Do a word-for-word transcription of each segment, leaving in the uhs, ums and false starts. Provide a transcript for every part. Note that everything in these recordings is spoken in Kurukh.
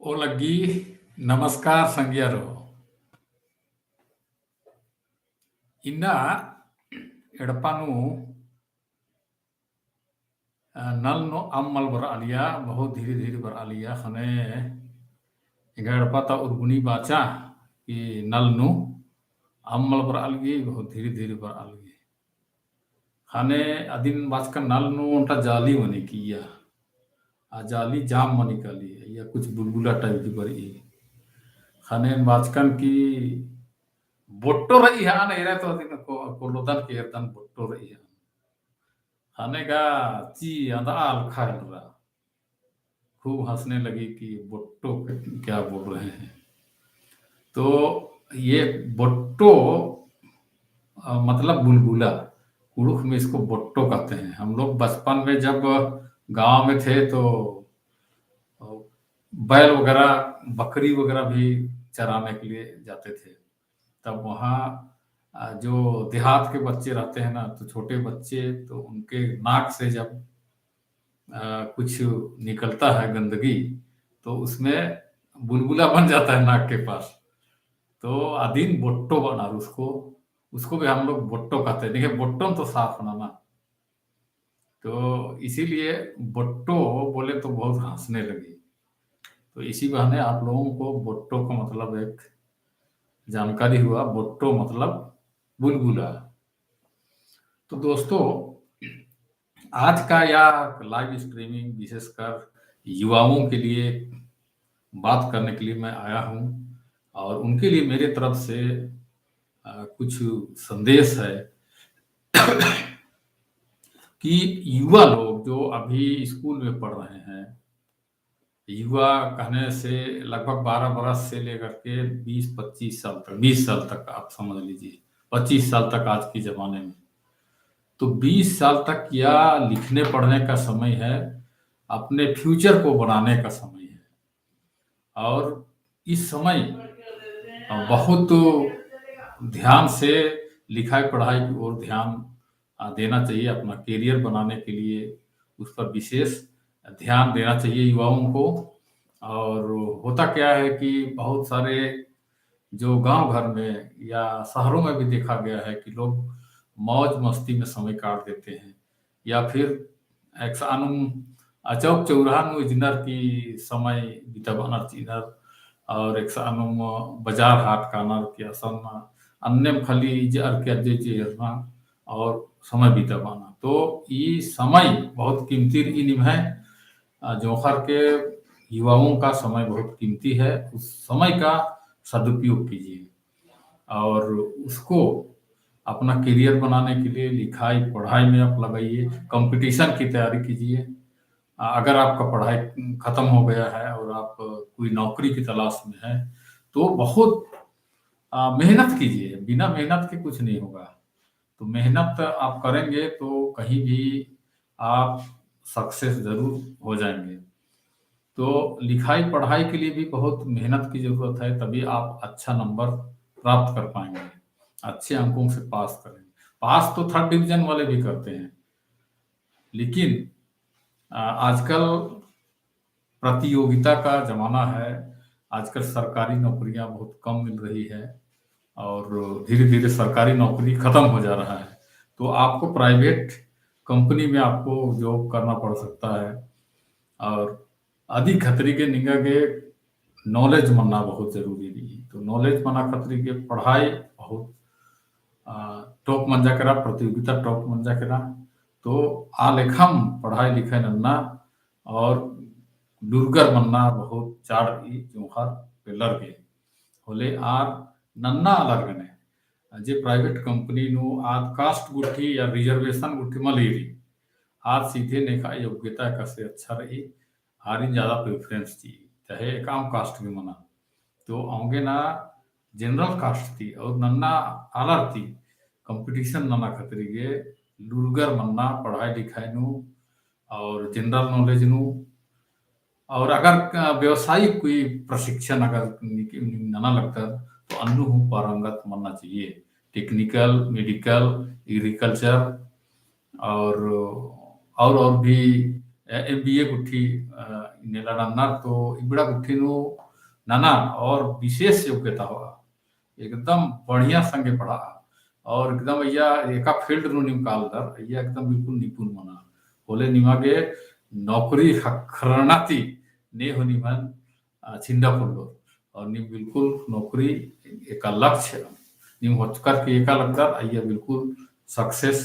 ओ लग्गी, नमस्कार संगियारो। इन्ना एड़पा नू, अ, नल नू अम्म मल बरआलिया, बहुत धीरे धीरे बरआलिया, ख़ने एंगा एड़पा ता उर्गुनी बाचा कि नल नू अम्म मल बरआलगी, बहुत धीरे धीरे बरआलगी। ख़ने अदिन बाचकन नल नू ओन्टा जाली मनी किया। आ जाली जाम मनी काली, या कुछ बुलबुला type की बरई। ख़ने बाचकन कि बोट्टो रई हन, एरा तो अदिन को-, कोल्लोदन के एरदन बोट्टो रई हन। ख़ने गा ची अंदा अलखा हेलरा। खूब हँसने लगी कि बोट्टो क्या बोल रहे हैं। तो ये बोट्टो, अ, मतलब बुलबुला, कुँड़ुख़ में इसको बोट्टो कहते हैं। हम लोग बचपन में जब गाँव में थे तो, अ, बैल वगैरह, बकरी वगैरह भी चराने के लिए जाते थे। तब वहाँ, अ, जो देहात के बच्चे रहते हैं ना, तो छोटे बच्चे, तो उनके नाक से जब अ, कुछ निकलता है गंदगी, तो उसमें बुलबुला बन जाता है नाक के पास। तो अदिन बोट्टो बनार उसको, उसको भी हम लोग बोट्टो कहते हैं। देखिए, बोट्टो तो साफ होना ना। तो इसीलिए बोट्टो बोले तो बहुत हँसने लगी। तो इसी बहाने आप लोगों को बोट्टो का मतलब एक जानकारी हुआ। बोट्टो मतलब बुलबुला। तो दोस्तों, आज का यह live streaming विशेषकर युवाओं के लिए बात करने के लिए मैं आया हूँ और उनके लिए मेरे तरफ से, अ, कुछ संदेश है कि युवा लोग जो अभी स्कूल में पढ़ रहे हैं, युवा कहने से लगभग बारह बरस से लेकर के बीस पच्चीस साल तक, बीस साल तक आप समझ लीजिए, पच्चीस साल तक आज के ज़माने में। तो बीस साल तक या लिखने पढ़ने का समय है, अपने future को बनाने का समय है। और इस समय, अ, बहुत ध्यान से लिखाई पढ़ाई की ओर ध्यान, अ, देना चाहिए, अपना career बनाने के लिए उस पर विशेष ध्यान देना चाहिए युवाओं को। और होता क्या है कि बहुत सारे जो गांव घर में या शहरों में भी देखा गया है कि लोग मौज मस्ती में समय काट देते हैं, या फिर एकसानुम अ चौक चौराहा नू इजनर की समय बिताबअनर चिअनर, और एकसानुम बाजार हाट कानर की असन अन्नेम खाली इजअर की अज्जे जे एरना और समय बिताबअना। तो ई समय बहुत कीमती रई निम्है, अ, जोंख़र के युवाओं का समय बहुत कीमती है, उस समय का सदुपयोग कीजिए। और उसको अपना career बनाने के लिए लिखाई पढ़ाई में आप लगाइए, competition की तैयारी कीजिए। अ, अगर आपका पढ़ाई खत्म हो गया है और आप कोई नौकरी की तलाश में हैं, तो बहुत, अ, मेहनत कीजिए, बिना मेहनत के कुछ नहीं होगा। तो मेहनत आप करेंगे तो कहीं भी आप success जरूर हो जाएंगे। तो लिखाई पढ़ाई के लिए भी बहुत मेहनत की जरूरत है, तभी आप अच्छा number प्राप्त कर पाएंगे, अच्छे अंकों से पास करेंगे। पास तो third division वाले भी करते हैं, लेकिन, अ, आजकल प्रतियोगिता का जमाना है, आजकल सरकारी नौकरियां बहुत कम मिल रही है और धीरे-धीरे सरकारी नौकरी खत्म हो जा रहा है। तो आपको private company में आपको job करना पड़ सकता है। और अदी खतरी के निंगा के knowledge मन्ना बहुत जरूरी रई। तो knowledge मन्ना खतरी के पढ़ाई बहुत, अ, top मंजा केरा, प्रतियोगिता top मंजा केरा। तो आ लेखम पढ़ाई लिखाई नन्ना और लूरगर मन्ना बहुत चाड़ रई जोंख़र पेल्लर गे। होले आर नन्ना आलर गने, जे private company नू आद caste गुट्ठी या reservation गुट्ठी मल ईरी, आद सीधे नेखा योग्यता एकासे अच्छा रई, आरिन ज्यादा preference चिई, चाहे एकअम caste गे मना। तो औंगे ना general caste ती और नन्ना आलर ती competition नना खतरी गे लूरगर मन्ना पढ़ाई लिखाई नू और general knowledge नू। और अगर, अ, व्यावसायिक कोई प्रशिक्षण अगर नि-, नि-, नना लगदर, तो अन्नु हूँ पारंगत मन्ना चाहिए। Technical, medical, agriculture और, और, और भी अ, एमबीए गुट्ठी, अ, इन्नेला नन्नर तो इबड़ा गुट्ठी नू नना और विशेष योग्यता होआ। एकदम बढ़िया संगे पढ़ा और एकदम अइय्या एका field नू नीम कालदर, अइय्या एकदम बिल्कुल निपुण मना। होले निमा गे नौकरी ख़क्खरना ती ने हो निमन, अ, छिंडा पोल्लोर। और नीम बिल्कुल नौकरी एका लक्ष्य, नीम होचकर के एका लगदर, अइय्या बिल्कुल success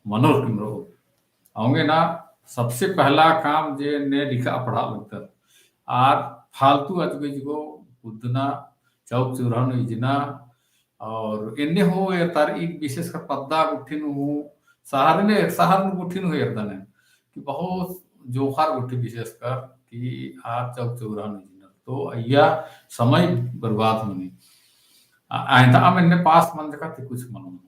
मनोर किमरो। औंगे ना सबसे पहला काम जे ने लिखा पढ़ा लगदर। आर फालतू अजगो इजगो कुद्दना, चौक चौराहा नू इजना, और एन्ने हो एरतारई विशेषकर पद्दा गुट्ठी नू हूँ, शहर ने, शहर नू गुट्ठी नू हूँ एरदन कि बहुत जोंख़र गुट्ठी विशेषकर कि आर चौक चौराहा नू इजनर। तो अइय्या समय बर्बाद मनी। आ, आइंदा अम एन्ने पास मंजका ती कुछ मनो।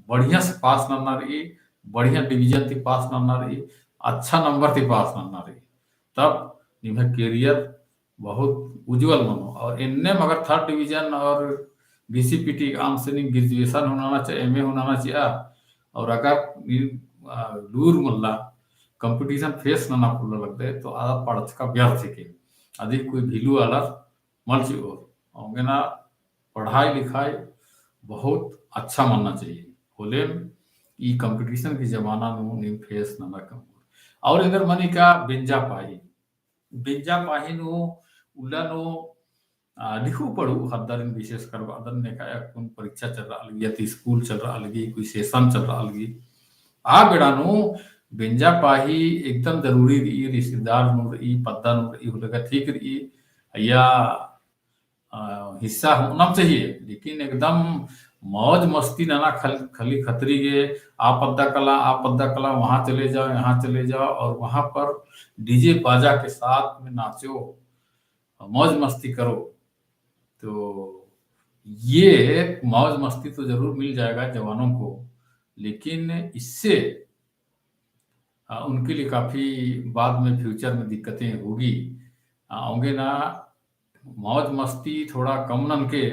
बढ़िया से पास नन्ना रई, बढ़िया division ती पास नन्ना रई, अच्छा number ती पास नन्ना रई। तब निम्है career बहुत उज्जवल मनो। और एन्ने मगर third division और घिसी पिटी आम से नी graduation होना ना चाहिए, एमए होना ना चाहिए। और अगर नी, आ, लूर मल्ला, competition face नना पोल्ला लगदय, तो आद पढ़चका व्यर्थ हेके। अदी कोई value आलर मल चिओर। औंगे ना पढ़ाई लिखाई बहुत अच्छा मनना चाहिए। होले ई competition की जमाना नू नीम face नना कम। और इधर मनी का बेंजा पाही। बेंजा पाही नू उल्ला नू, आ, लिखू पढ़ू ख़द्दारिन विशेषकर बअदन नेका अक्कुन परीक्षा चल रआ लगी, या तो school चल रआ लगी, कोई session चल रआ लगी। आ बेड़ा नू बेंजा पाही एकदम जरूरी रई, रिश्तेदार नू रई, पद्दा नू रई, होले का ठीक रई, या अ, हिस्सा होना चाहिए, लेकिन एकदम मौज मस्ती नना खल-, खली खतरी गे, आ पद्दा कला, आ पद्दा कला, वहाँ चले जाओ, यहाँ चले जाओ और वहाँ पर डीजे बाजा के साथ में नाचो, मौज मस्ती करो। तो ये मौज मस्ती तो जरूर मिल जाएगा जवानों को, लेकिन इससे, अ, उनके लिए काफी बाद में future में दिक्कतें होगी। अ, औंगे ना मौज मस्ती थोड़ा कम ननके,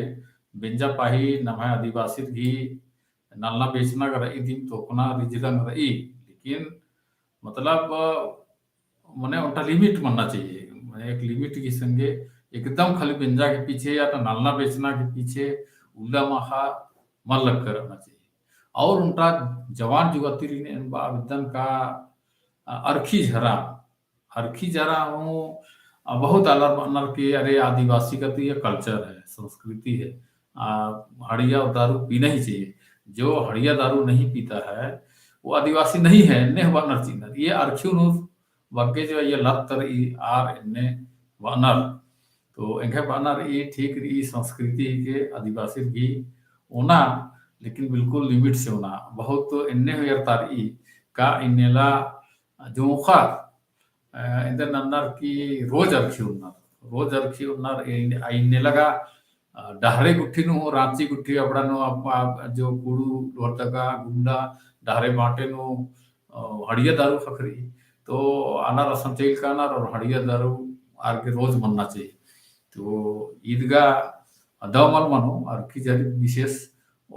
बेंजा पाही नम्है आदिवासिर गही नलना बेचना गा रई, दिम तोकना रिझदन रई, लेकिन मतलब मने ओन्टा limit मनना चाहिए। मने एक limit की संगे एकदम खाली बेंजा के पीछे या तो नलना बेचना के पीछे उल्ला माखा मल लग्गा रहना चाहिए। और ओन्टा जवान जुगतिरिन एन बआ बेद्दन का, अ, अरखी झरा, अरखी झरा हूँ, अ, बहुत आलर बअनर कि अरे आदिवासी का तो ये culture है, संस्कृति है, आ, हड़िया दारू पीना ही चाहिए। जो हड़िया दारू नहीं पीता है, वो आदिवासी नहीं है, एन्ने बअनर चिअनर। ये अरखी नू बग्गे जो ये लत रई आर एन्ने बअनर। तो एंग्है बअनर ई ठीक रई, संस्कृति के आदिवासी भी ओना, लेकिन बिल्कुल limit से ओना। बहुत एन्ने हूँ एरतारई का इन्नेला जोंख़र, अ, एन्देर नन्नर कि रोज अरखी उन्नर, रोज अरखी उन्नर, इन-, इन्नेला गा, अ, डहरे गुट्ठी नू, राँची गुट्ठी अबड़ा नू, अप-, अप-, जो कुड़ू, लोहरदगा, गुमला, डहरे बाटे नू, अ, हड़िया दारू ख़क्खरई। तो आलर असन चइल कानर और हड़िया दारू आर गे रोज मनना चाहिए। तो ईद गा दव मल मनो, अरखी झरी विशेष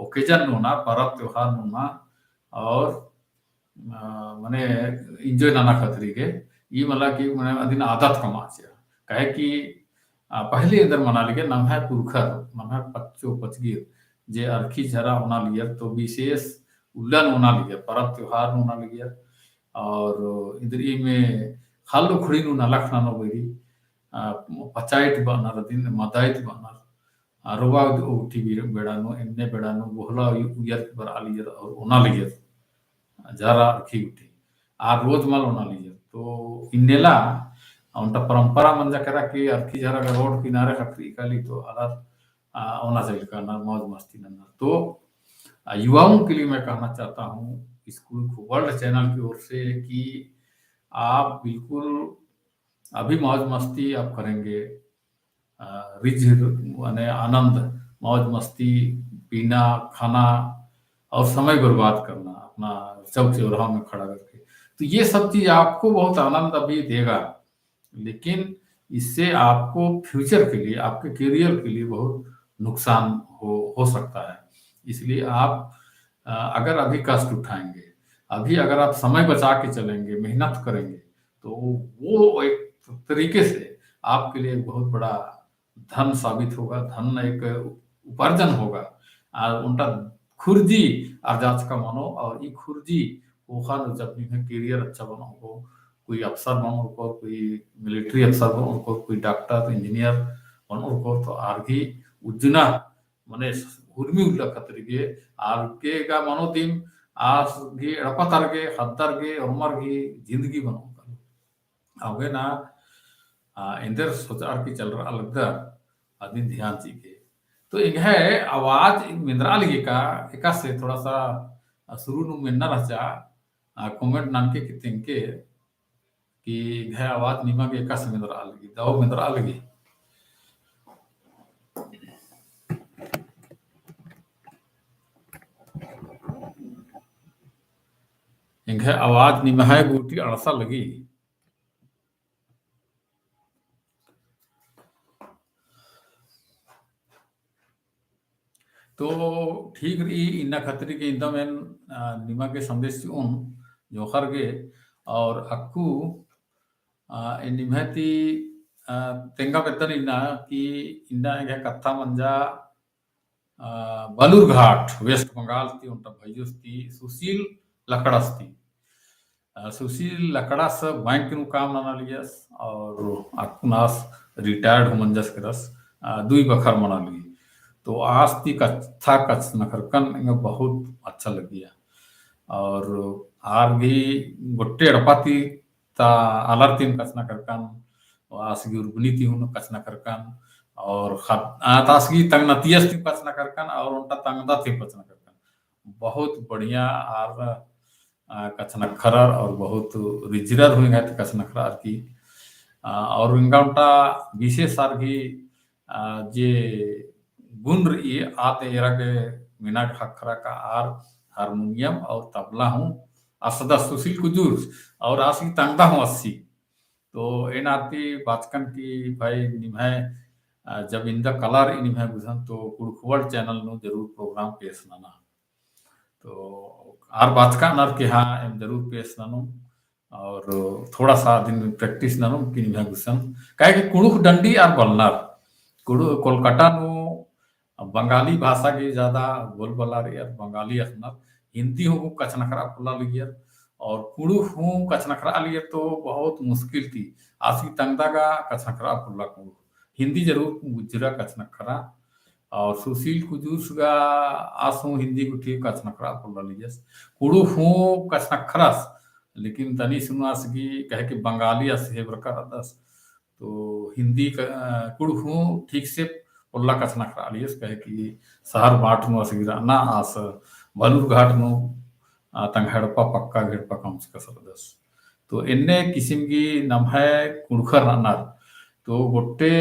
occasion नू ना, परब त्योहार नू ना, और अ, मने enjoy नना खतरी गे, ई मला कि मने अदिन आदत कमआ चिआ। काहे कि, अ, पहले एन्देर मना लगे, नम्है पुरखर, नम्है पच्चो पचगिर, जे अरखी झरा ओना लगियर, तो विशेष उल्लन ओना लगियर, परब त्योहार ओना लगियर, और इन्द्रिइम ख़ल्ल उखड़ी नू नलख ननो बैरी, अ, पचाइत बअनर अदिन, मदाइत बअनर, आ, रोवा उठी बेड़ा नू, एन्ने बेड़ा नू, बोहला उयर बरआ लगियर और ओना लगियर। झरा अरखी गुट्ठी। आ रोज मल ओना लगियर। तो इन्नेला, ओन्टा परंपरा मंजा केरा कि अरखी झरा गा रोड किनारे ख़क्खरई काली तो आलर, आ, ओना चइल कानर, मौज मस्ती नन्नर। तो, आ, युवाओं के लिए मैं कहना चाहता हूँ, इस कुँड़ुख़ World channel की ओर से कि आप बिल्कुल अभी मौज मस्ती आप करेंगे, अ, रिझ, माने आनंद, मौज मस्ती, पीना, खाना और समय बर्बाद करना अपना चौक चौराहा में खड़ा करके। तो ये सब चीज आपको बहुत आनंद अभी देगा, लेकिन इससे आपको future के लिए, आपके career के लिए बहुत नुकसान हो, हो सकता है। इसलिए आप, अ, अगर अभी कष्ट उठाएंगे, अभी अगर आप समय बचा के चलेंगे, मेहनत करेंगे, तो वो एक तरीके से आपके लिए एक बहुत बड़ा धन साबित होगा, धन एक उपार्जन होगा। और ओन्टा खुर्जी अरजाचका मनो, और ई खुर्जी ख़ोख़ा नू जब निम्है career अच्छा बनो को, कोई अफसर बनो को, कोई military अफसर बनो को, कोई doctor, engineer बनो को, तो आर गही उज्जना मने हुरमी उल्ला खतरी गे, आर गे गा मनो दिम, आस गही एड़पा तर गे, ख़द्दर गे, ओर्मर गही जिंदगी बनो कालो। अबे ना, आ, एन्देर सोचअर की चलरआ लगदर, अदिन ध्यान चिके। तो एंग्है आवाज मेंदरआ लगी का, एकासे थोड़ा सा, आ, शुरू नू मेन्ना रहचा, आ, comment ननके की तेंगके, कि एंग्है आवाज निमा गे एकासे मेंदरआ लगी, दव मेंदरआ लगी। एंग्है आवाज निम्है गूटी अंड़सा लगी। तो ठीक रई, इन्ना खतरी के इन्दम एन, आ, निमा गे संदेश चिओन जोंख़र गे, और अक्कु, आ, एन निम्है ती, आ, तेंगा बेद्दन इन्ना कि इन्ना एंग्है कत्था मंजा, आ, बालुरघाट, West Bengal ती ओन्टा भइयस ती सुशील लकड़ास ती। आ, सुशील लकड़ास bank नू काम नना लगियस और अक्कुन आस retired हूँ मंजस केरस, आ, दुई बखर मना लगी। तो आस ती कत्था कछनखरकन एंगा बहुत अच्छा लगिया। और आर गही गोट्टे एड़पा ती ता आलर ती हूँ कछनखरकन, आस गही उर्बनी ती हूँ कछनखरकन, और ख़द्द-, आ, ता आस गही तंगनतियस ती हूँ कछनखरकन, और ओन्टा तंगदा ती हूँ कछनखरकन। बहुत बढ़िया आर, आ, कछनखरर और बहुत रिझरर हूँ एंगा ती कछनखरर की। आ, और एंगा ओन्टा विशेष आर गही, आ, जे गुण रई आद एरा गे मेना गे ख़क्खरा का आर हारमोनियम और तबला हूँ असदस सुशील कुजूर और आस गही तंगदा हूँ अस्सी। तो एन आर ती बाचकन कि भाई निम्है, आ, जब इन्दा कला रई निम्है गुसन तो कुँड़ुख़ World channel नू जरूर program पेश नना। तो आर बाचका ननर कि हाँ, एम जरूर पेश ननोम और थोड़ा सा दिन practice ननोम कि निम्है गुसन। काहे कि कुँड़ुख़ डंडी आर बलनर। कुँड़ुख़ कोलकाता नू बंगाली भाषा गे ज्यादा बोलबाला रई और बंगाली अख़नर। हिंदी हूँ कछनखरआ पोल्ला लगियर और कुँड़ुख़ हूँ कछनखरआ लगियर तो बहुत मुश्किल ती। आस गही तंगदा गा कछनखरआ पोल्ला कुँड़ुख़। हिंदी जरूर गुजरा कछनखरआ। और सुशील कुजूर गा आस हूँ हिंदी गुट्ठी कछनखरआ पोल्ला लगियस। कुँड़ुख़ हूँ कछनखरस, लेकिन तनी सुनास गही काहे कि बंगाली आस हेबरका रअदस। तो हिंदी क-, अ, कुँड़ुख़ हूँ ठीक से पोल्ला कछनखरआ लगियस, काहे कि शहर बाट नू आस गही रअना आस बालुरघाट नू, अ, तंग्है एड़पा पक्का गे एड़पा कमचकस रअदस। तो एन्ने किसिम गही नम्है कुँड़ुख़र रअनर। तो गोट्टे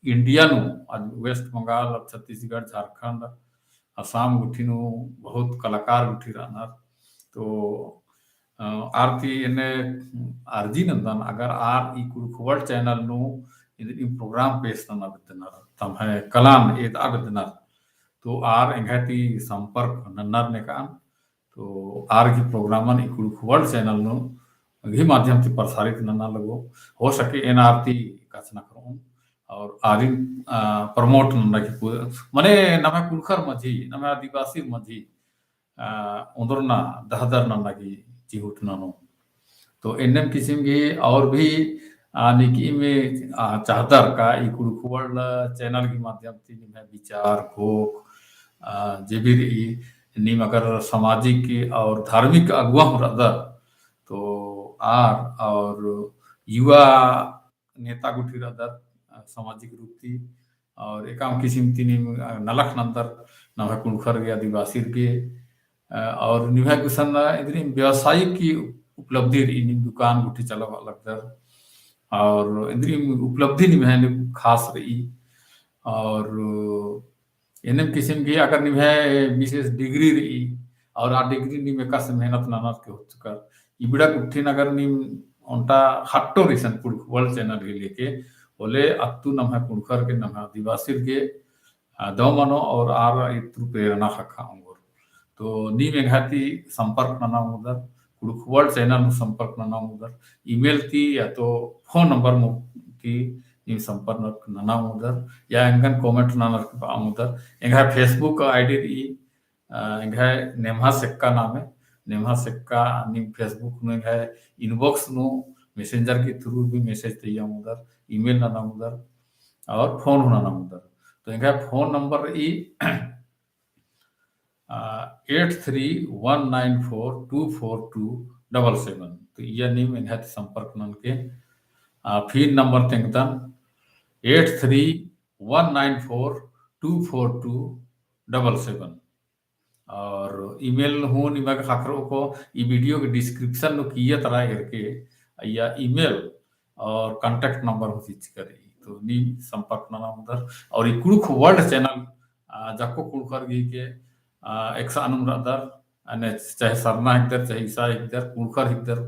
India नू, आज West Bengal, छत्तीसगढ़, झारखंड, असम गुट्ठी नू बहुत कलाकार गुट्ठी रअनर। तो, अ, आर ती एन्ने अर्जी नन्दन, अगर आर ई कुँड़ुख़ World channel नू इन्द्रिम program पेश नना बेद्दनर, तम्है कलान एदआ बेद्दनर, तो आर एंग्है ती संपर्क नन्नर नेकान। तो आर गही programन ई कुँड़ुख़ World channel नू गही माध्यम ती प्रसारित नना लगो। हो सके एन आर ती कछनखरओन और आरिन, आ, promote नन्ना की पू-, मने नम्है कुँड़ुख़र मझी, नम्है आदिवासीर मझी, आ, ओन्दरना दहदर नन्ना की चिहुट ननोम। तो एन्नेम किसिम गही और भी, आ, नीकिम, आ, चाहदर का ई कुँड़ुख़ World channel गही माध्यम ती निम्है विचार, घोख, आ, जे भी रई, नीम अगर सामाजिक और धार्मिक अगुवा हूँ रअदर, तो आर और युवा नेता गुट्ठी रअदर, आ, सामाजिक रूप ती, और एकाम किसिम ती नीम, आ, नलख नन्दर, नम्है कुँड़ुख़र गे, आदिवासीर गे, अ, और निम्है गुसन इन्द्रिम व्यावसायिक की उपलब्धि रई, नीम दुकान गुट्ठी चलाबआ लगदर, और इन्द्रिम उपलब्धि निम्है नीम खास रई, और एन्नेम किसिम गही अगर निम्है विशेष degree रई, और आ degree नीम एकासे मेहनत ननर के होचकर, इबड़ा गुट्ठिन अगर नीम ओन्टा ख़ट्टोर इसन कुँड़ुख़ World channel गे लेके, होले अत्तु नम्है कुँड़ुख़र गे, नम्है आदिवासीर गे, आ, दव मनो और आर इत्रु प्रेरणा ख़क्खा ओंगोर। तो नीम एंग्है ती संपर्क नना ओंगदर, कुँड़ुख़ World channel नू संपर्क नना ओंगदर, email ती या तो phone number मू ती नीम संपर्क नना ओंगदर, या एंगन comment ननर की बआ ओंगदर। एंग्है Facebook ID रई, अ, एंग्है नेम्हा सेक्का नामे, नेम्हा सेक्का नीम Facebook नू एंग्है inbox नू messenger की through भी message तइया ओंगदर, email नना ओंगदर और phone हूँ नना ओंगदर। तो एंग्है phone number रई, आ, eight three one nine four two four two double seven। तो इया नीम एंग्है ती संपर्क ननके, आ, फिर number तेंगदन, eight three one nine four two four two double seven। और email हूँ निमा गे ख़क्खरओ को, ई video के description नू किइय्या तरा एरके, इया email और contact number हूँ चिच्चका रई। तो नीम संपर्क नना ओंगदर। और ई कुँड़ुख़ World channel, आ, जक्को कुँड़ुख़र गही के, आ, एकसानुम रअदर, अन्ने चाहे सरना हिकदर, चाहे ईसाई हिकदर, कुँड़ुख़र हिकदर,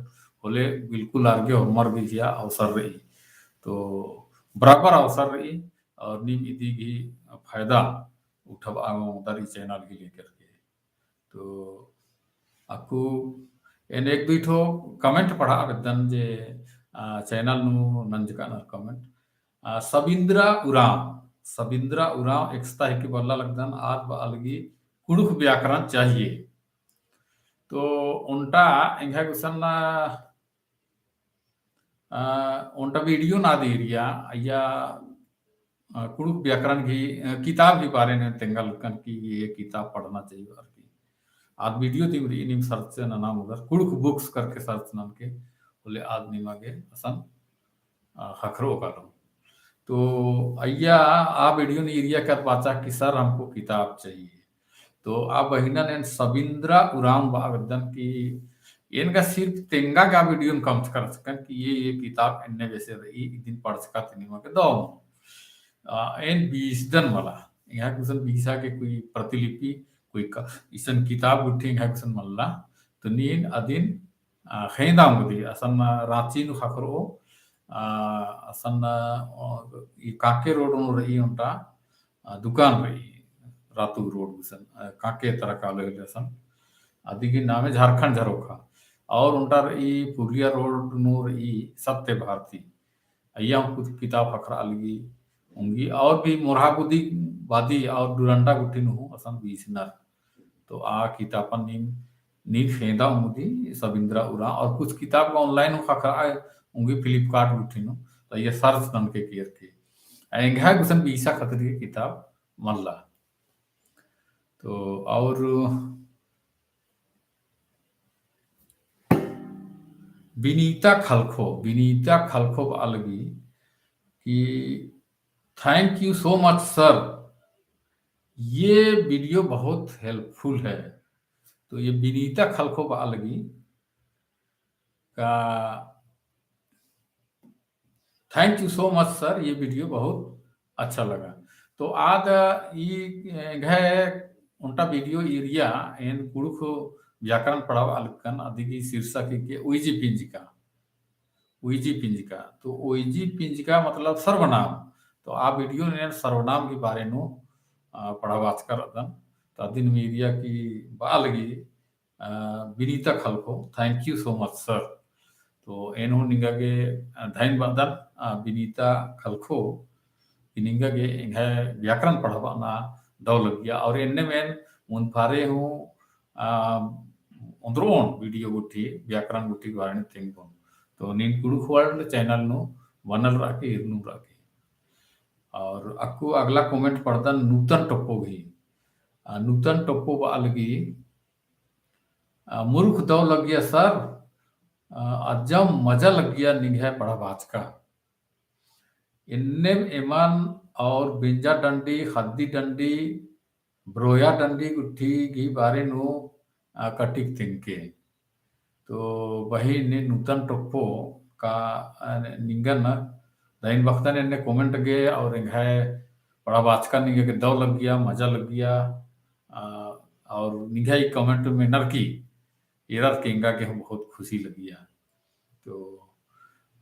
होले बिल्कुल आर गे होरमर गही अवसर रई। तो बराबर अवसर रई और नीम इदी गही फायदा उठाबआ ओंगदर ई channel गही लेकर के। तो अक्कु एन एक दुई ठो comment पढ़आ बेद्दन जे, आ, channel नू नंजकानर comment। आ, सबिंद्रा उराँव, सबिंद्रा उराँव एकसता हिकी बल्ला लगदन, आद बआ लगी कुँड़ुख़ व्याकरण चाहिए। तो ओन्टा एंग्है गुसन ना, आ, ओन्टा video ना दी रिया, अइय्या, आ, कुँड़ुख़ व्याकरण गही, आ, किताब गही बारे नू तेंगा लगदन कि ये किताब पढ़ना चाहिए और की। आद video दिम रई, नीम search नना ओंगदर, कुँड़ुख़ books करके search ननके, होले आद निमा गे असन, आ, ख़क्खरओ कालो। तो अइय्या आ video नू ई रिया कर बाचा कि sir हमको किताब चाहिए। तो आ बहिनन एन सबिंद्रा उराँव बआ बेद्दन कि एन गा सिर्फ तेंगा गा video नू कमचका रहचकन कि ये, ये किताब एन्ने बेसे रई, इदिन पढ़चका ती निमा गे दव। आ, एन बीसदन मला, एंग्है गुसन बीसा गे कोई प्रतिलिपि, कोई क-, इसन किताब गुट्ठी एंग्है गुसन मल्ला, तो नीन अदिन, आ, ख़ेंदा ओंगदी, असन राँची नू ख़क्खरओ, आ, असन, आ, ई कांके road नू रई ओन्टा, आ, दुकान रई, रातू road गुसन, आ, कांके तरा कालो होले असन, अदी गही नामे झारखंड झरोखा, और ओन्टा रई पुरुलिया road नू रई सत्य भारती। अइय्या हूँ कुछ किताब ख़क्खरआ लगी ओंगी, और भी मोरहा गुदी बादी और डुरंडा गुट्ठी नू हूँ असन बीसनर। तो आ किताबन नीम, नीम ख़ेंदा ओंगदी सबिंद्रा उराँव, और कुछ किताब गा online हूँ ख़क्खरआ ओंगी Flipkart गुट्ठी नू, तो अइय्या search ननके केरके। एंग्है गुसन बीसा खतरी किताब मल्ला। तो और बिनीता खलखो, बिनीता खलखो बआ लगी कि thank you so much sir, ये video बहुत helpful है। तो ये बिनीता खलखो बआ लगी का Thank you so much sir, ये video बहुत अच्छा लगा। तो आद ई एंग्है ओन्टा video ई रिया एन कुँड़ुख़ व्याकरण पढ़ाबआ लगकन, अदी गही शीर्षक हिके उइजी पिंजका, उइजी पिंजका। तो उइजी पिंजका मतलब सर्वनाम। तो आ video नू एन सर्वनाम गही बारे नू, आ, पढ़ाबाचका रअदन। तो अदिन ई रिया कि बआ लगी, अ, बिनीता खलखो, thank you so much sir। तो एन हूँ निंगा गे, अ, धइन बअदन, अ, बिनीता खलखो, कि निंगा गे एंग्है व्याकरण पढ़ाबअना दव लग्गिया, और एन्नेम एन मुन्द पारे हूँ, अ, ओन्द्रोन video गुट्ठी, व्याकरण गुट्ठी बारे नू तेंगोन। तो नीन कुँड़ुख़ World channel नू बअनर रअके, इरनुम रअके। और अक्कु अगला comment पढ़दन नूतन टोप्पो गही। अ, नूतन टोप्पो बआ लगी, अ, मुरुख दव लग्गिया sir, अ, अज्जम मजा लग्गिया निंग्है पढ़ाबाचका। एन्नेम एमन और बेंजा डंडी, ख़द्दी डंडी, ब्रोया डंडी गुट्ठी गही बारे नू, अ, कटिक तेंगके। तो बहिन नूतन टोप्पो का, अ, निंगन धइन बअदन एन्ने comment गे और एंग्है पढ़ाबाचका निंगा गे दव लग्गिया, मजा लग्गिया, अ, और निंग्है comment मेनर की एरर की एंगा गे हूँ बहुत खुशी लग्गिया। तो,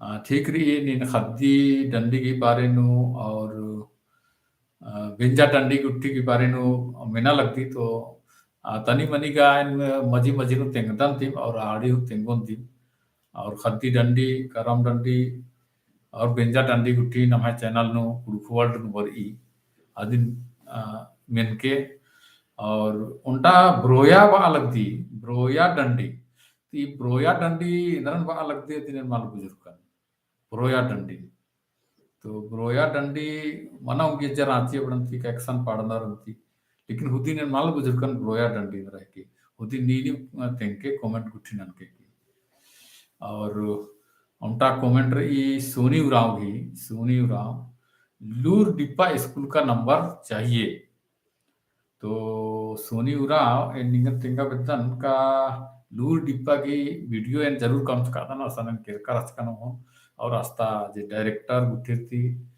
अ, ठीक रई, नीन ख़द्दी डंडी गही बारे नू और, अ, बेंजा डंडी गुट्ठी गही बारे नू मेना लगदी तो, आ, तनी मनी गा एन मझी मझी नू तेंगदन दिम और आड़ी हूँ तेंगोन दिम। और ख़द्दी डंडी, करम डंडी और बेंजा डंडी गुट्ठी नम्है channel नू कुँड़ुख़ World नू बरई। अदिन, आ, मेनके और ओन्टा ब्रोया बआ लगदी, ब्रोया डंडी। ती ब्रोया डंडी एन्दरन बआ लगदी, अदिन एन मल बुझुरकन। ब्रोया डंडी। तो ब्रोया डंडी मना उंगे जरा आँची अबड़न ती का एकसन पाड़नर उन्ती। लेकिन हुदिन एन मल बुझुरकन ब्रोया डंडी एन्दरा हिके। हुदिन नीन, अ, तेंगके comment गुट्ठी ननके की। और ओन्टा comment रई सोनी उराँव ही, सोनी उराँव, लूर डिप्पा school का number चाहिए। तो सोनी उराँव, एन निंगन तेंगा बेद्दन का लूर डिप्पा की video एन जरूर कमचकादन, असन एन केरका रहचकन हूँ। और अस्ता जे director गुट्ठिर ती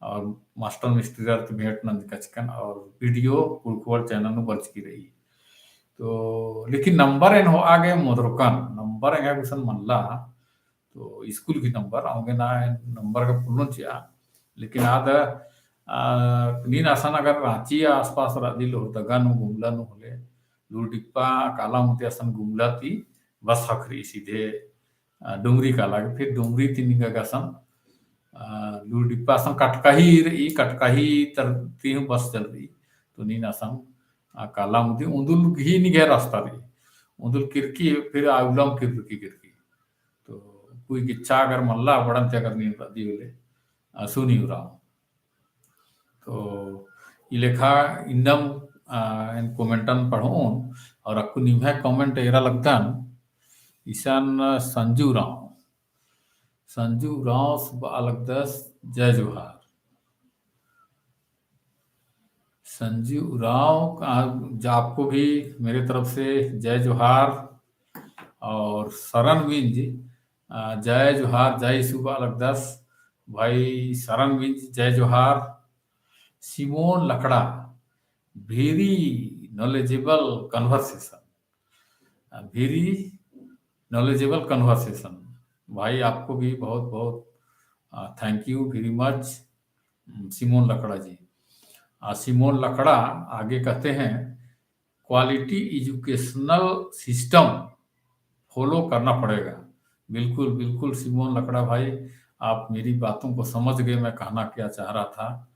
और master मिस्त्रीर ती भेंट नंजकचकन और video कुँड़ुख़ World channel नू बरचकी रई। तो लेकिन number एन होआ गे मोदरकन, number एंगा गुसन मल्ला, तो school की number, औंगे ना number का पुल्लोन चिआ। लेकिन आद, आ, नीन असन अगर राँची आसपास रअदी, लोहरदगा नू गुमला नू होले, लूर डिप्पा काला मुते असन गुमला ती बस ख़क्खरई सीधे, आ, डुमरी काला के, फिर डुमरी ती निंगा गा असन, आ, लूर डिप्पा असन कटकाही रई, कटकाही तर ती हूँ बस चलरई। तो नीन असन, आ, काला मुते उन्दुल गही निंग्है रास्ता रई। उन्दुल किरकी, फिर आउलम किरकी किरकी। तो कोई गिच्छा अगर मल्ला अबड़न ती अगर नीन रअदी होले, आ, सोनी उराँव। तो ई लेखा इन्नम, आ, एन commentन पढ़ोन और अक्कु निम्है comment एरा लगदन। इसन संजू उराँव, संजू उराँव बआ लगदस जय जोहार। संजू उराँव, आ, जा आपको भी मेरे तरफ से जय जोहार। और सरन विंज, आ, जय जोहार, जय ईसु बआ लगदस। भाई सरन विंज, जय जोहार। सिमोन लकड़ा, very knowledgeable conversation। आ, very knowledgeable conversation। भाई, आपको भी बहुत, बहुत, आ, thank you very much, उम, सिमोन लकड़ा जी। आ, सिमोन लकड़ा आगे कहते हैं, quality educational system follow करना पड़ेगा। बिल्कुल, बिल्कुल सिमोन लकड़ा भाई, आप मेरी बातों को समझ गए, मैं कहना क्या चाह रहा था।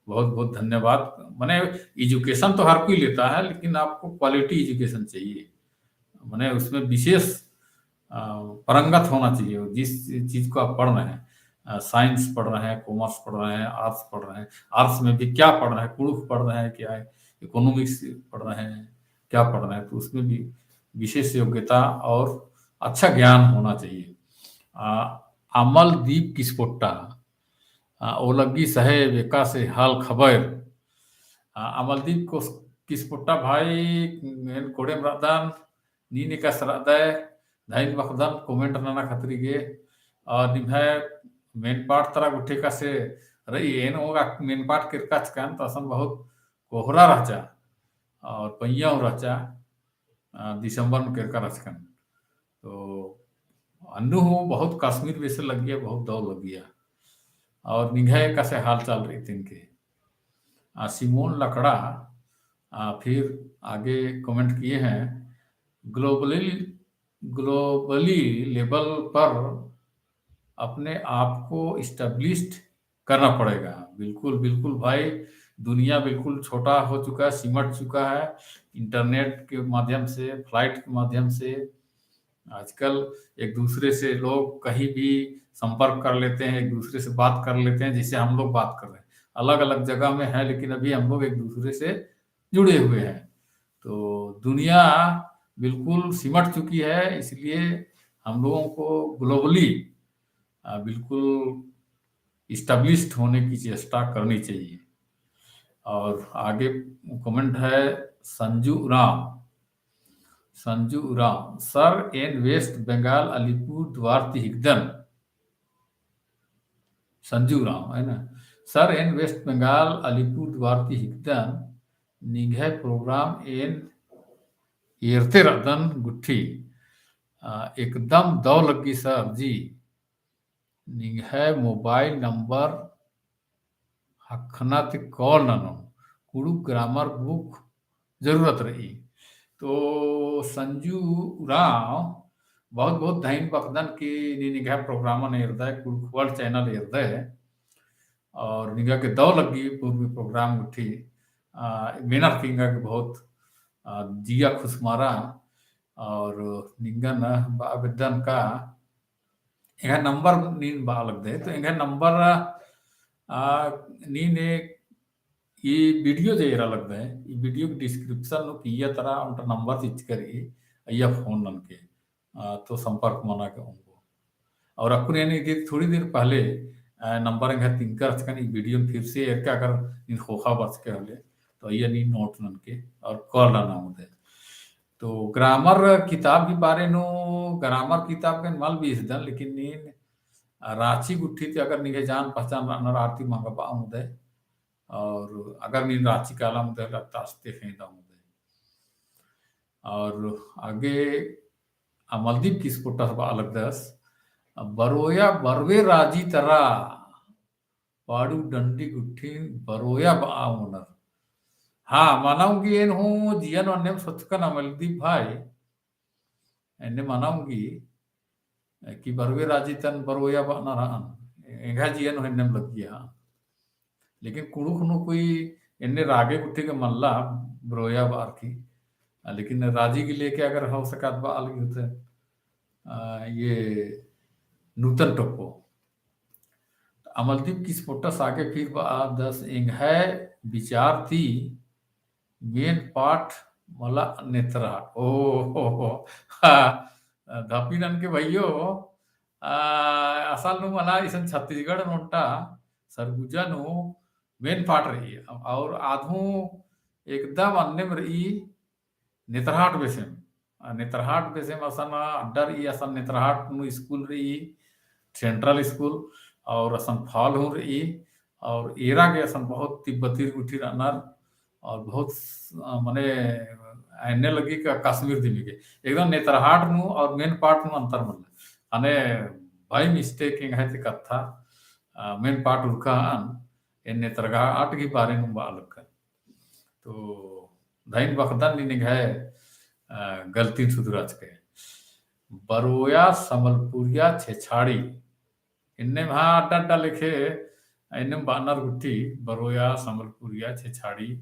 बहुत, बहुत धन्यवाद। माने, education तो हर कोई लेता है, लेकिन आपको quality education चाहिए। माने, उसमें विशेष, अ, पारंगत होना चाहिए। जिस चीज को आप पढ़ रहे हैं, अ, science पढ़ रहे हैं, commerce पढ़ रहे हैं, arts पढ़ रहे हैं, arts में भी क्या पढ़ रहे हैं, कुँड़ुख़ पढ़ रहे हैं, क्या है, economics पढ़ रहे हैं, क्या पढ़ रहे हैं, तो उसमें भी विशेष योग्यता और अच्छा ज्ञान होना चाहिए। अ, अमलदीप किस्पोट्टा, आ, ओ लग्गी साहेब, एकासे हाल खबर। आ, अमलदीप को किस्पोट्टा भाई, एन कोड़ेम रअदन, नीन एकासे रअदय, धइन बअदन comment नना खतरी गे। और निम्है मेनपाट तरा गुट्ठी एकासे रई, एन ओंगा मेनपाट केरकाचकन, तो असन बहुत कोहरा रहचा और पइयाँ हूँ रहचा। अ, दिसंबर में केरका रहचकन। तो अन्नु हूँ बहुत कश्मीर बेसे लग्गिया, बहुत दौ लग्गिया। और निंग्है एकासे हाल चाल रई तिनके। आ, सिमोन लकड़ा, आ, फिर आगे comment किए हैं, globally, globally level पर अपने आप को established करना पड़ेगा। बिल्कुल, बिल्कुल भाई, दुनिया बिल्कुल छोटा हो चुका है, सिमट चुका है। Internet के माध्यम से, flight के माध्यम से आजकल एक दूसरे से लोग कहीं भी संपर्क कर लेते हैं, एक दूसरे से बात कर लेते हैं, जैसे हम लोग बात कर रहे हैं। अलग-अलग जगह में हैं, लेकिन अभी हम लोग एक दूसरे से जुड़े हुए हैं। तो दुनिया बिल्कुल सिमट चुकी है, इसलिए हम लोगों को globally, आ, बिल्कुल established होने की चेष्टा करनी चाहिए। और आगे comment है संजू उराँव, संजू उराँव, सर एन West Bengal अलीपुरद्वार ती हिकदन। संजू उराँव, है ना? सर एन West Bengal अलीपुरद्वार ती हिकदन, निंग्है program एन एरते रअदन गुट्ठी। आ, एकदम दौ लग्गी सर जी, निंग्है mobile number ख़क्खना ती call ननोन, कुँड़ुख़ grammar book जरूरत रई। तो संजू उराँव, बहुत बहुत धइन बअदन कि नीन एंग्है program एरदय, कुँड़ुख़ World channel एरदय। और निंगा के दव लग्गी पूर्वी program गुट्ठी, आ, मेनर की एंगा के बहुत, आ, जिया खुसमारा। और निंगन बआ बेद्दन का एंग्है number नीन बआ लगदय, तो एंग्है number, आ, नीन ई video जे एरा लगदय, ई video के description नू किइय्या तरा ओन्टा number चिच्चका रई, अइय्या phone ननके, आ, तो संपर्क मना के ओंगो। और अक्कुन यानी कि थोड़ी देर पहले, आ, number एंग्है तिंकर रहचकन, ई video फिर से एरके अगर नीन ख़ोख़ा बरचके होले, तो अइय्या नीन note ननके और call नना ओंगदय। तो grammar किताब के बारे नू, grammar किताब के मल बीसदन, लेकिन नीन, आ, राँची गुट्ठी ती अगर निंग्है जान पहचान रअनर आर ती मंगबआ ओंगदय, और अगर नीन राँची काला ओंगदय होले, अत्ता अस्ते ख़ेंदा ओंगदय। और आगे अमलदीप किस्पोट्टस बआ लगदस, बरोया बरवे राजी तरा, पाड़ू डंडी गुट्ठिन बरोया बआ ओनर। हाँ, मना ओंगी एन हूँ जिया नू अन्नेम सोचकन अमलदीप भाई, एन्ने मना ओंगी कि बरवे राजी तन बरोया बअनर हन, एंग्है जिया नू एन्नेम लग्गिया। लेकिन कुँड़ुख़ नू कोई एन्ने रागे गुट्ठी के मल्ला बरोया बअर की, लेकिन राजी के लेके अगर हो सकत बआ लगी होते, आ, ये नूतन टोप्पो। अमलदीप किस्पोट्टस आगे फिर बअदस, एंग्है विचार ती main part मला नेतरहाट। ओ, हो, हो, हाँ, धपी ननके भइयो, आ, असल नू मला इसन छत्तीसगढ़ नू ओन्टा सरगुजा नू main part रई, और आद हूँ एकदम अन्नेम रई नेतरहाट बेसेम। आ, नेतरहाट बेसेम असन अड्डा रई, असन नेतरहाट नू school रई, central school, और असन fall हूँ रई, और एरा गे असन बहुत तिब्बती गुट्ठी रअनर, और बहुत, आ, मने एन्ने लग्गी का कश्मीर दिम गे। एकदम नेतरहाट नू और main part नू अंतर मल्ला। अने by mistake एंग्है ती कत्था, आ, main part उरखा हन, एन नेतरहाट की बारे नू बआ लगकन। तो धइन बखदन नीन एंग्है, अ, गलतिन सुधराचके। बरोया संबलपुरिया छेछाड़ी। एन्नेम हाँ अड्डा अड्डा लेखे, एन्नेम बअनर गुट्ठी, बरोया संबलपुरिया छेछाड़ी।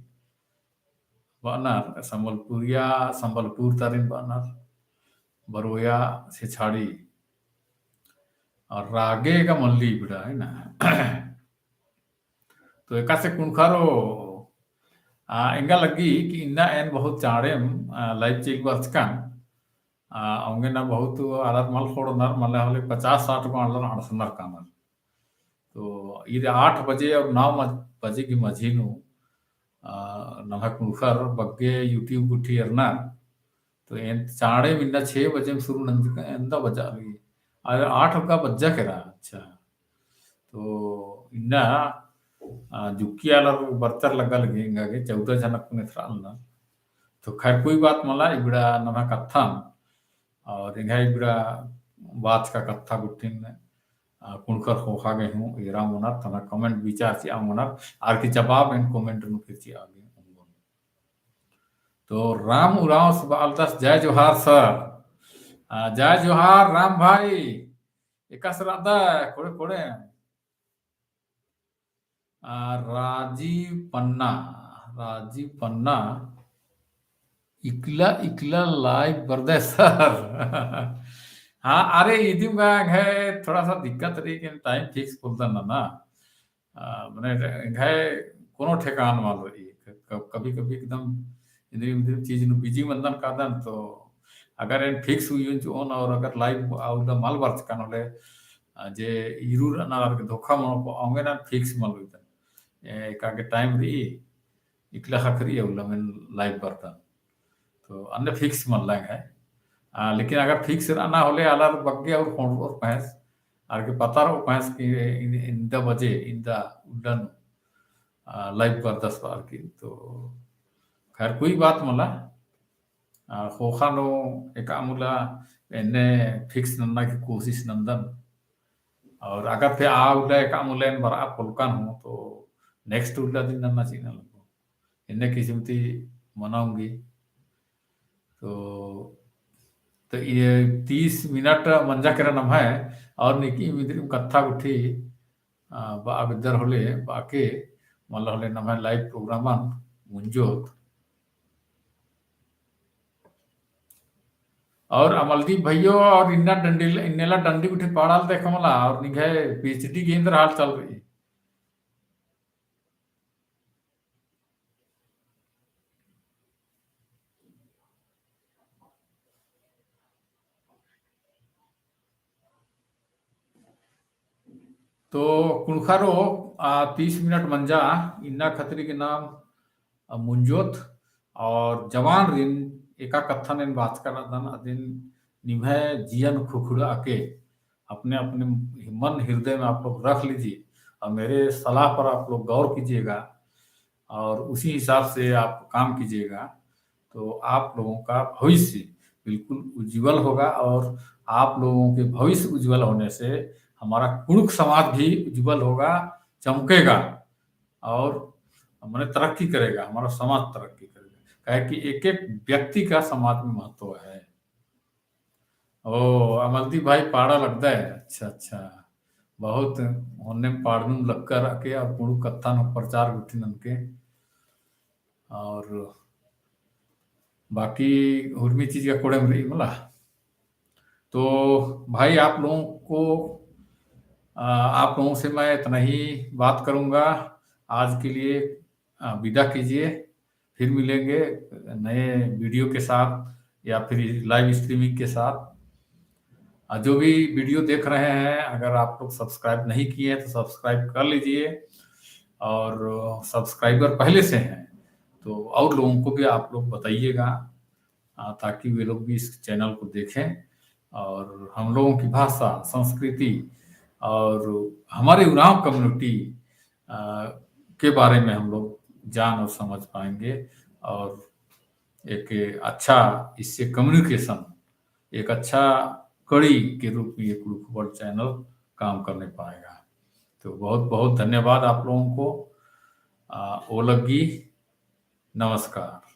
बअनर, संबलपुरिया, संबलपुर तरिन बअनर। बरोया छेछाड़ी। और रागे का मल्ली इबड़ा है ना। तो एकासे कुँड़ुख़रो, आ, एंगा लग्गी कि इन्ना एन बहुत चाँड़ेम, आ, live चिल बरचकन, आ, औंगे ना बहुत आलर मल ख़ोंड़नर, मल्ला होले पचास साठ गो आलर अंड़सनर कानर। तो ईद आठ बजे और नौ मज-, बजे की मझी नू, आ, नम्है कुँड़ुख़र बग्गे YouTube गुट्ठी एरनर, तो एन चाँड़ेम इन्ना छे बजेम शुरू नंजकन, एन्दा बजा लगी। अरे आठ का बज्जा केरा, अच्छा। तो इन्ना, आ, जुक्की आलर बरचर लग्गा लगी एंगा गे, चौदह जन अक्कुन एथरा आलनर। तो खैर कोई बात मला, इबड़ा नम्है कत्थन, और एंग्है इबड़ा बाचका कत्था गुट्ठिन, आ, कुँड़ुख़र ख़ोख़ा गे हूँ एरा ओंगनर, तना comment विचार चिआ ओंगनर, आर की जवाब एन comment नू फिर चिआ गे ओंगोन। तो राम उराँवस बआलदस, जय जोहार sir। आ, जय जोहार राम भाई, एकासे रअदय, कोड़े कोड़े। आ, राजीव पन्ना, राजीव पन्ना, इकला इकला live बरदय sir। हाँ, अरे इदिम गा एंग्है थोड़ा सा दिक्कत रई कि time fix पोल्लदन ना। आ, मने एंग्है कोनो ठेकान मल रई। क-, क-, कभी कभी एकदम इन्द्रिम इन्द्रिम चीज नू busy मन्दन कादन, तो अगर एन fix उइयोन चिओन और अगर live आ उल्ला मल बरचकन होले, आ, जे ईरू रअनर आर गे धोखा मनो को औंगे ना fix मल उइदन। ए, एका गे time रई, इकला ख़क्खरई उल्ला एन live बरदन। तो अन्ने fix मल्ला एंग्है। आ, लेकिन अगर fix रअना होले आलर बग्गे और ख़ोंड़रओर पहेंस, आर गे पता रओ पहेंस कि इन-, इन्दा बजे, इन्दा उल्ला नू, आ, live बरदस बअर की। तो खैर कोई बात मला। आ, ख़ोख़ा नू एका उल्ला एन्ने fix नन्ना की कोशिश नन्दन। और अगर फेर आ उल्ला एका उल्ला एन बरआ पोल्लकन हूँ, तो next उल्ला दिम नन्ना चिअना लगो। एन्ने किसिम ती मना ओंगी। तो, तो ये तीस मिनट मंजा केरा नम्है, और नीकिम इन्द्रिम कत्था गुट्ठी, आ, बआ बेद्दर होले, बाके, मला होले नम्है live program अन मुंजोत। और अमलदीप भइयो, और इन्ना डंडी, इन्नेला डंडी गुट्ठी पाड़ाल देखा मला, और निंग्है PhD गे एन्दर हाल चल रई। तो कुँड़ुख़रो, आ, तीस मिनट मंजा, इन्ना खतरी के नाम, आ, मुंजोत, और जवान रिन एका कत्थन एन बाचका रअदन, अदिन निम्है जियन खुखुड़ा के अपने, अपने मन हृदय में आप लोग रख लीजिए और मेरे सलाह पर आप लोग गौर कीजिएगा और उसी हिसाब से आप काम कीजिएगा, तो आप लोगों का भविष्य बिल्कुल उज्जवल होगा और आप लोगों के भविष्य उज्जवल होने से हमारा कुँड़ुख़ समाज भी उज्जवल होगा, चमकेगा और माने तरक्की करेगा, हमारा समाज तरक्की करेगा। काहे कि एक-एक व्यक्ति का समाज में महत्व है। ओ, अमलदीप भाई पाड़ा लगदय। अच्छा, अच्छा। बहुत होन्नेम पाड़नुम लक्कर अके और कुँड़ुख़ कत्था नू प्रचार गुट्ठी ननके। और बाकी हुरमी चीज का कोड़ेम रई मला। तो भाई, आप लोगों को, आ, आप लोगों से मैं इतना ही बात करूँगा। आज के लिए, आ, विदा कीजिए। फिर मिलेंगे नए video के साथ या फिर live streaming के साथ। आ, जो भी video देख रहे हैं, अगर आप लोग subscribe नहीं किए हैं तो subscribe कर लीजिए, और subscriber पहले से हैं तो और लोगों को भी आप लोग बताइएगा, आ, ताकि वे लोग भी इस channel को देखें और हम लोगों की भाषा, संस्कृति और हमारे उराँव community, आ, के बारे में हम लोग जान और समझ पाएंगे और एक अच्छा इससे communication, एक अच्छा कड़ी के रूप में ये कुँड़ुख़ World channel काम करने पाएगा। तो बहुत बहुत धन्यवाद आप लोगों को। आ, ओलग्गी, नमस्कार।